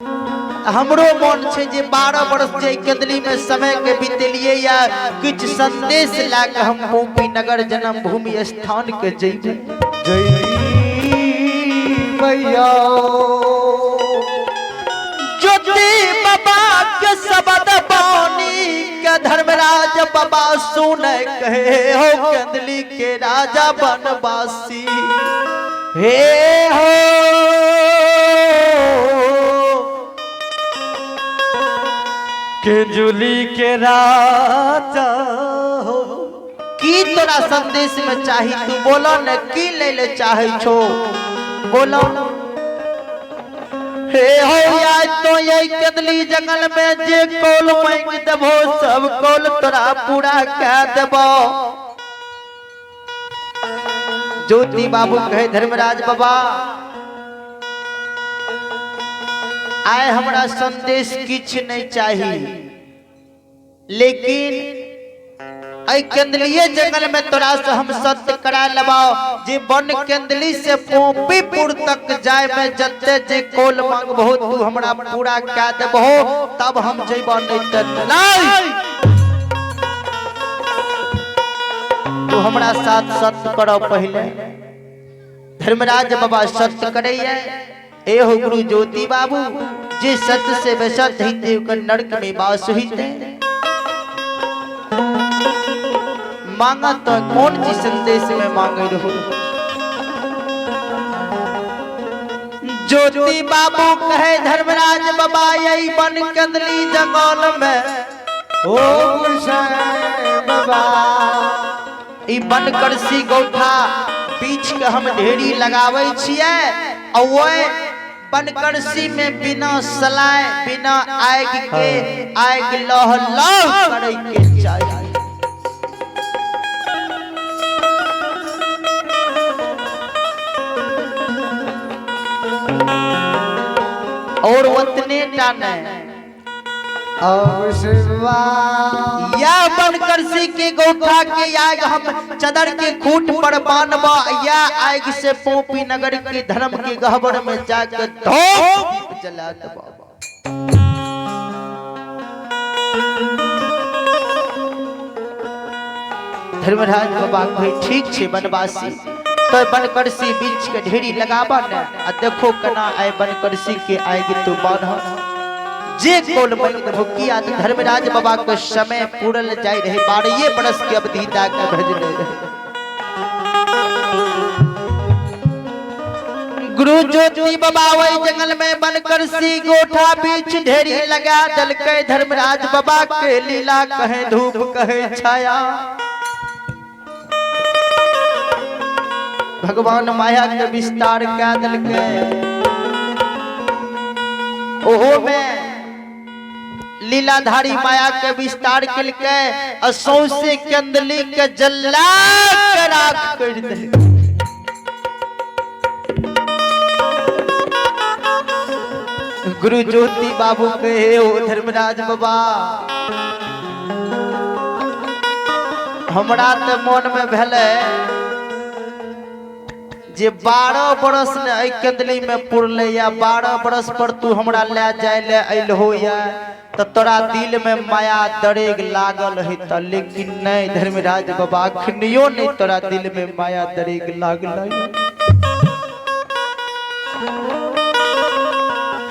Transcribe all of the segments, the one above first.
हमरो मन छै जे 12 बरस जे केंदली में समय के बितेलिए या किछु संदेश लए के हम पोपी नगर जन्मभूमि स्थान के जइबै। जइबैया। ज्योति बाबा के शब्द बानी के धर्मराज बाबा सुने कहे हो केंदली के राजा बनवासी हे हो केंजुली के राजा हो। की तोरा संदेश में चाही तू बोलो न, की ले ले चाहे छो बोलो। हे हो या तो ये कदली जंगल में जे कौल मांग देबो सब कौल तोरा पूरा कह देबो। ज्योति बाबू कहे धर्मराज बाबा आए हमरा संदेश किछ नहीं चाही, लेकिन ऐ केंद्रीय जंगल में तोरा से हम सत्य करा लबाओ जे वन केंद्री से पोपीपुर तक जाए में जते जे कोल मांगबहो तू हमरा पूरा कह देबहो तब हम जइबो, नहीं त नहीं। तू हमरा साथ सत्य करो पहले। धर्मराज बाबा सत्य करैया। ए हो गुरु ज्योति बाबू जे सत्य से वसत हिते ओकर नरक में वास हिते। मांगा तो कौन चीज संदेश में मांगे रहो। ज्योति बाबू कहे धर्मराज बाबा यही वन कंदली जंगल में ओ गुसाई बाबा ई वन करसी गौठा बीच के हम ढेरी लगावे छिए और ओए बनकरसी में बिना सलाय बिना आग के आग लह लह करे के चाहिए। और उतने टा नहीं या बनकरसी के गौठा के आग हम चदर के खूट पर बांधबा या आग से पोपी नगर के धर्म के गहबर में जाकर धूप दीप जला देबा। धर्मराज बाबा कहे ठीक छे बनवासी तो बनकरसी बीच के ढेरी लगाबा ने आ देखो कना आए बनकरसी के आएगी तो बांध जे कोल मांग देबो। किया तो धर्मराज बाबा के समय पूरल जाय रहे 12 बरस के अवधि दा के भेजने रहे। गुरु ज्योति बाबा वही जंगल में बनकरसी गोठा बीच ढेरी लगा दलके। धर्मराज बाबा के लीला कहे धूप कहे छाया। भगवान माया के विस्तार कह दलके। ओहो में लीलाधारी माया के विस्तार केलकै आ सौंसे कंदली के जला के राख कर देलकै। गुरु ज्योति बाबू कहे ओ धर्मराज बाबा हमरा तो मन में भेलै जे 12 बरस ने एहि कंदली में पुरले या 12 बरस पर तू हमरा ले जाय ले अइल हो या तो तोरा दिल में माया दरेग लागल है त, लेकिन नहीं धर्मराज बाबा अखनियो नहीं तोरा दिल में माया दरेग लागल है।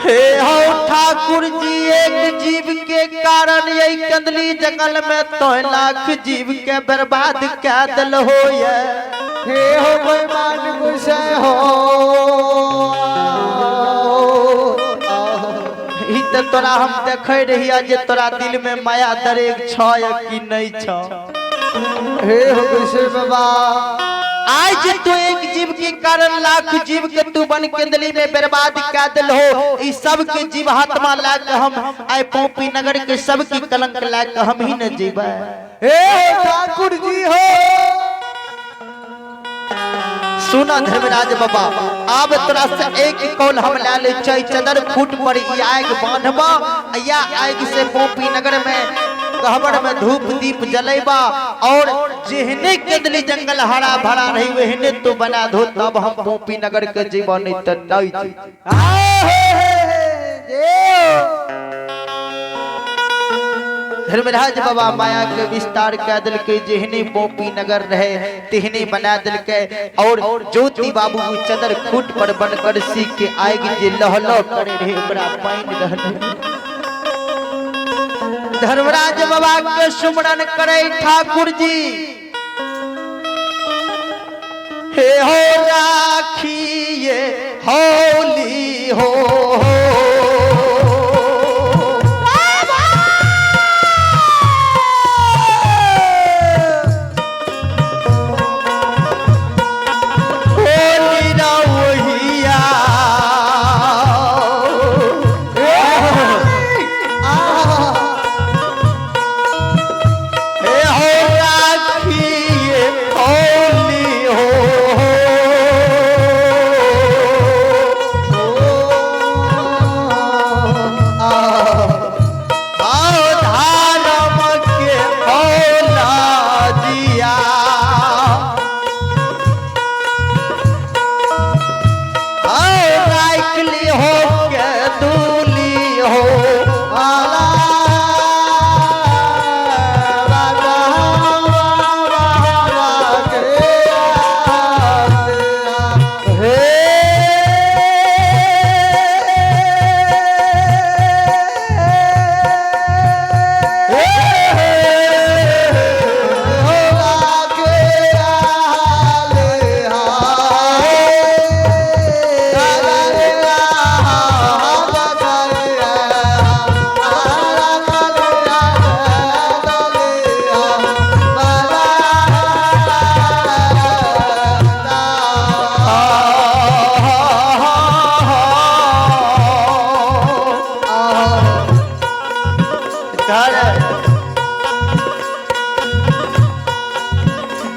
हे हो ठाकुर जी एक जीव के कारण यही कंदली जंगल में तो लाख जीव के बर्बाद कह दिल हो ये। हे हो बेईमान गुस्से हो। ई त तोरा हम देखे रहिया जे तोरा दिल में माया दरेग छ या कि नहीं छ। हे हो गुस्से बाबा आज तू एक जीव के कारण लाख जीव के तू बन केंदली में बर्बाद कर दिल हो। ई सब के जीव आत्मा ला के हम आए पोपी नगर के सब के कलंक ला के हम ही न जीवा। हे हो ठाकुर जी हो। सुना धर्मराज बाबा आब तोरा से एक कौल हम ला ले छै चदर खूट पर ई आग बांधबा या आग से पोपी नगर में गहबर में धूप दीप जलेबा और जेहने केंदली जंगल हरा भरा रही वहने तो बना दो तब हम पोपी नगर के जीवन नहीं त नहीं जी। धर्मराज बाबा माया के विस्तार कह दिलकै, जेहने बोपी नगर रहे तेहने बना दिलकै। और ज्योति बाबू चदर खूट पर बनकरसी के आगि जे लहलह करे रहे ओकरा पानि रहले। धर्मराज बाबा के सुमरन करे ठाकुर जी, हे हो राखिए होली हो। होली रवैया हे हो राखिए होली हो। आओ धर्म के होला जिया, आओ राख ली हो के दूली हो।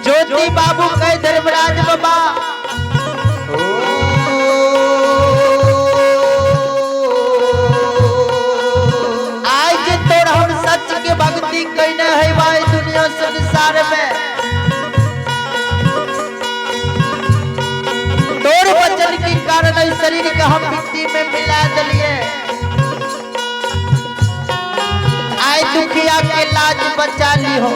ज्योति बाबू कहे धर्मराज बाबा आज तोर हम सच के भक्ति कैने है भाई दुनिया संसार में, तोर वचन के कारण इस शरीर के हम मिट्टी में मिला दिलिए। आय दुखिया के लाज बचा ली हो।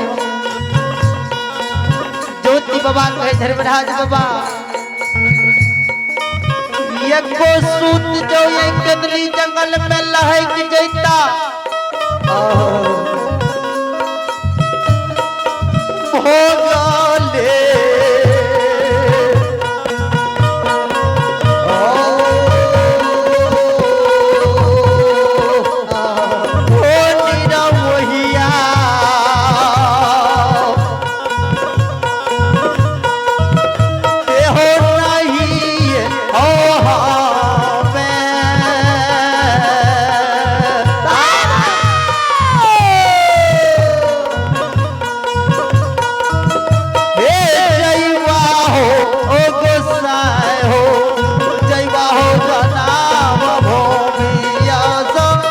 ज्योति बाबा कहे धर्मराज बाबा एको सूत जो ये कदली जंगल में लहक जैता भोगले ओ निरवहिया हो नहीं हो हे जैवा हो ओ गोसाई हो जैवा हो जनाब भूमिया सब।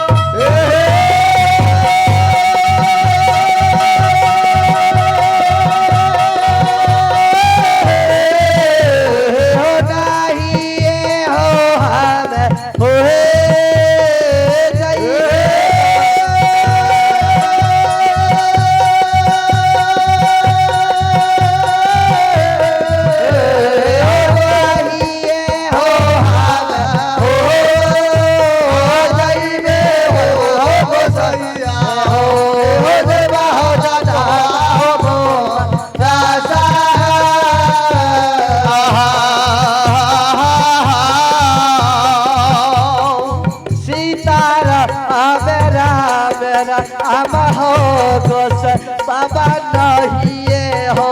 बाबा नहीं हो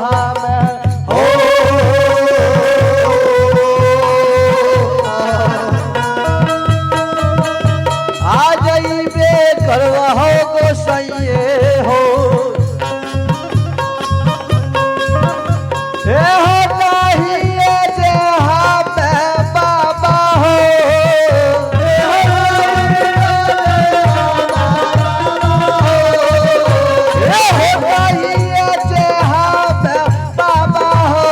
हम हो। आ जाइबे करवा हो गोसाइए हो, हे हो नहीं जे हम बाबा हो। हे हो नहीं जे हम बाबा हो,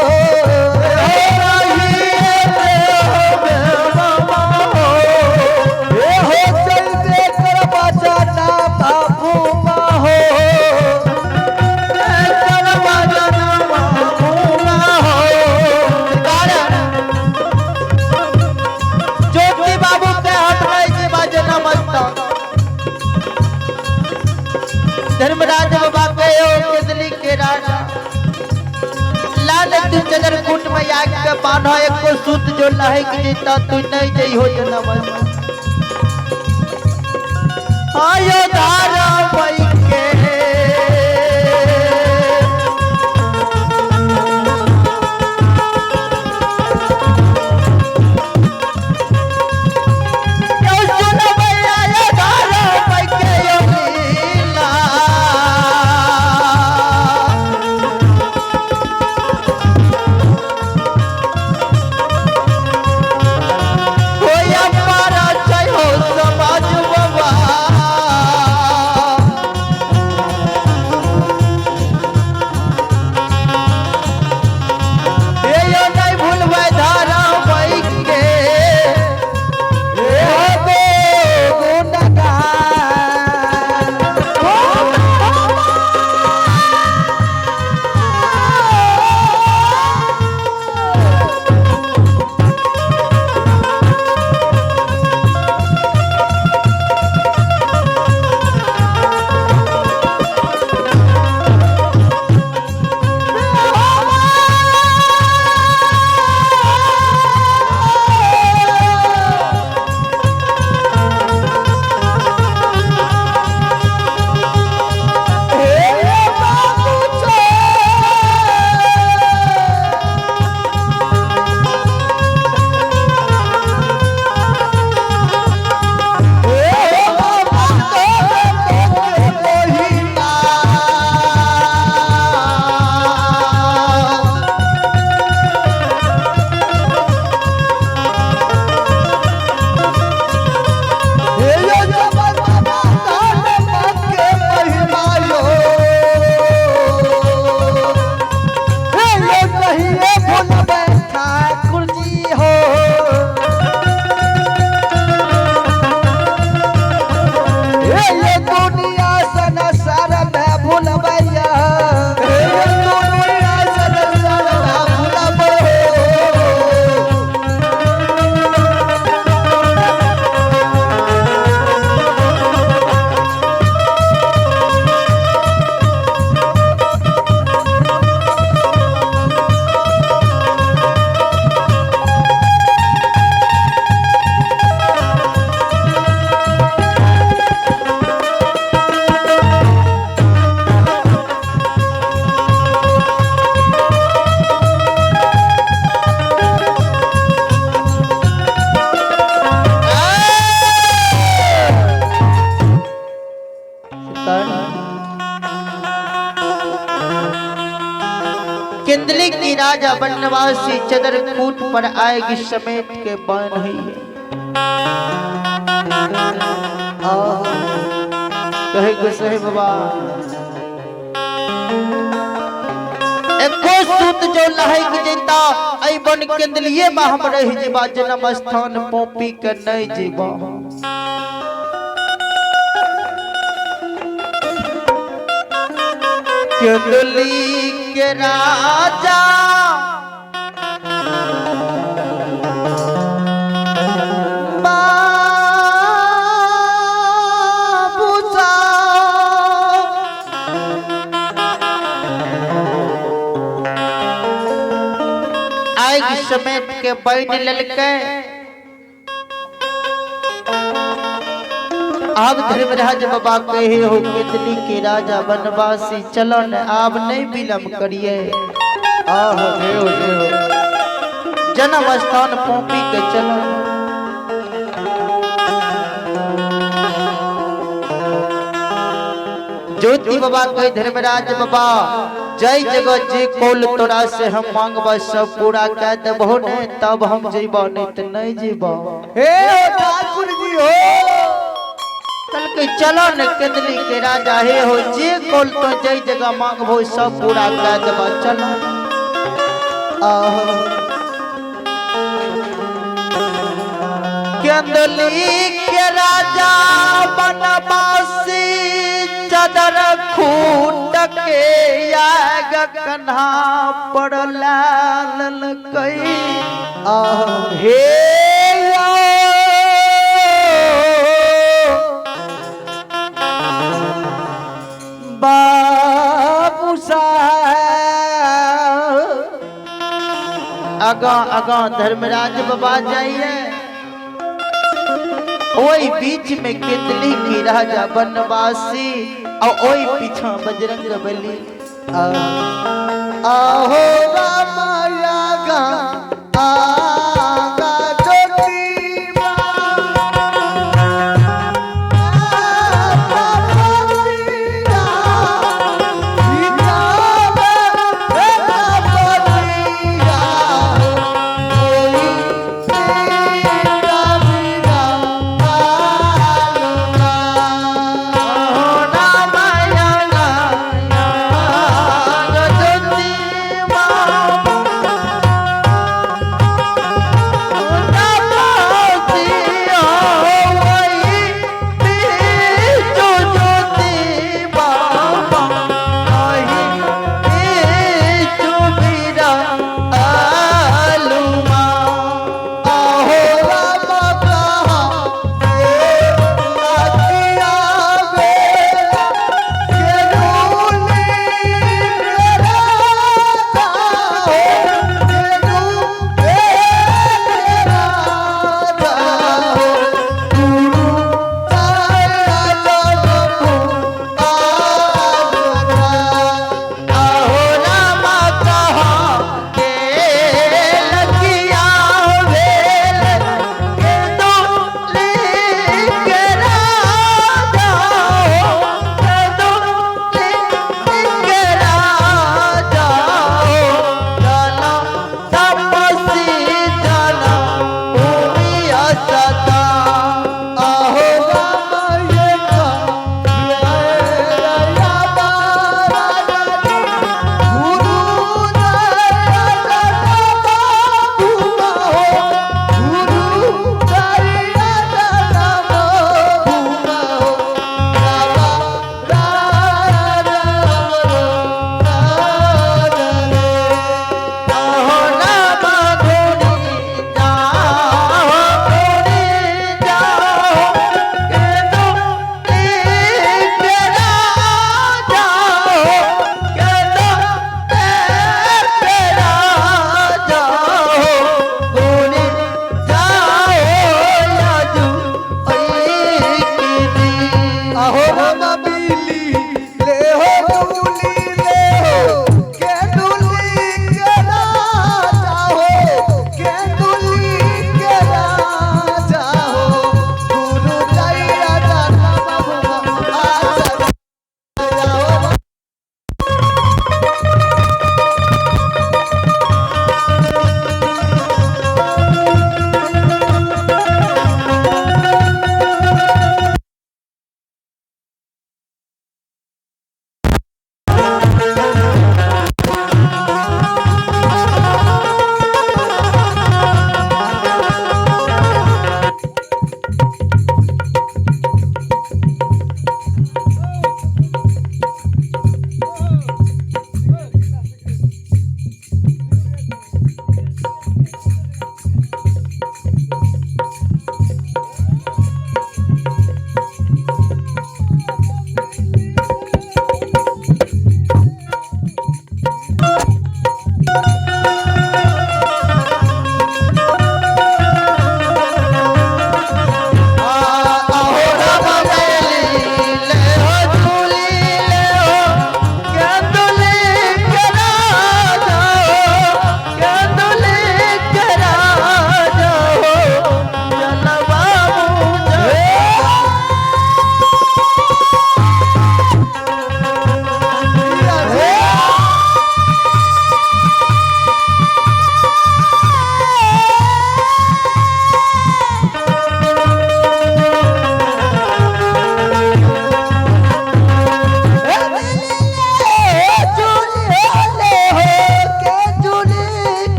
हे हो चलते करवा जाना बाबू हो। धर्मराज बाबा कहो केंदली के राजा लाल तू चदर कूट में आग के बान्हो एको सूत जो लहक जेता तू नहीं जइहो जनम आयो धारा मई के। यो सुन भैया यो धारा मई के यो लीला। कोई अपारा जय हो समाज बाबा। ये यो नहीं भूलबै धारा मई के। हे हो गुणगान। हे बाबू छो। हे बाबू तो महिमा। हे यो जबर बाबा धर्म के महिमा यो। हे यो नहीं भूलबै ठाकुर जी हो। हे ये दुनिया संसार में भूलबैया। हे ये दुनिया संसार में भूलबै हो। केंदली की राजा बनवासी चदर कूट पर आएगी समेट के बान हुई है। कहे गोसाई बाबा एको सूत जो लहक जेता ऐ बन केंदलिए में हम रह जीबा जन्म स्थान पोपी के नहीं जीबा। केंदली के राजा बाबू साहब आग समेट के बैन ललके। अब धर्मराज बाबा कहे हो केतली के राजा बनवासी चलो न अब नहीं विलंब करिए। आहो देव देव। जन्म स्थान पौपी के चलो। ज्योति बाबा कहे धर्मराज बाबा जय जगह जे कोल तोरा से हम मांगबा सब पूरा कह देबहो ने तब हम जीबो नहीं तो नहीं जीबो। हे हो ठाकुर जी हो। कल के चलो न केंदली के राजा हे हो जे कोल तो जय जगह मांगबो सब पूरा कह देबो चलो। आहो केंदली के राजा बनवासी चदर खूट के आग कन्हा पर लाल कई। आहो हे यो आगा आगा धर्मराज बाबा जाइए, ओई बीच में केतली की राजा बनवासी और ओई पीछा बजरंग बली। आहो रामाया गा आ।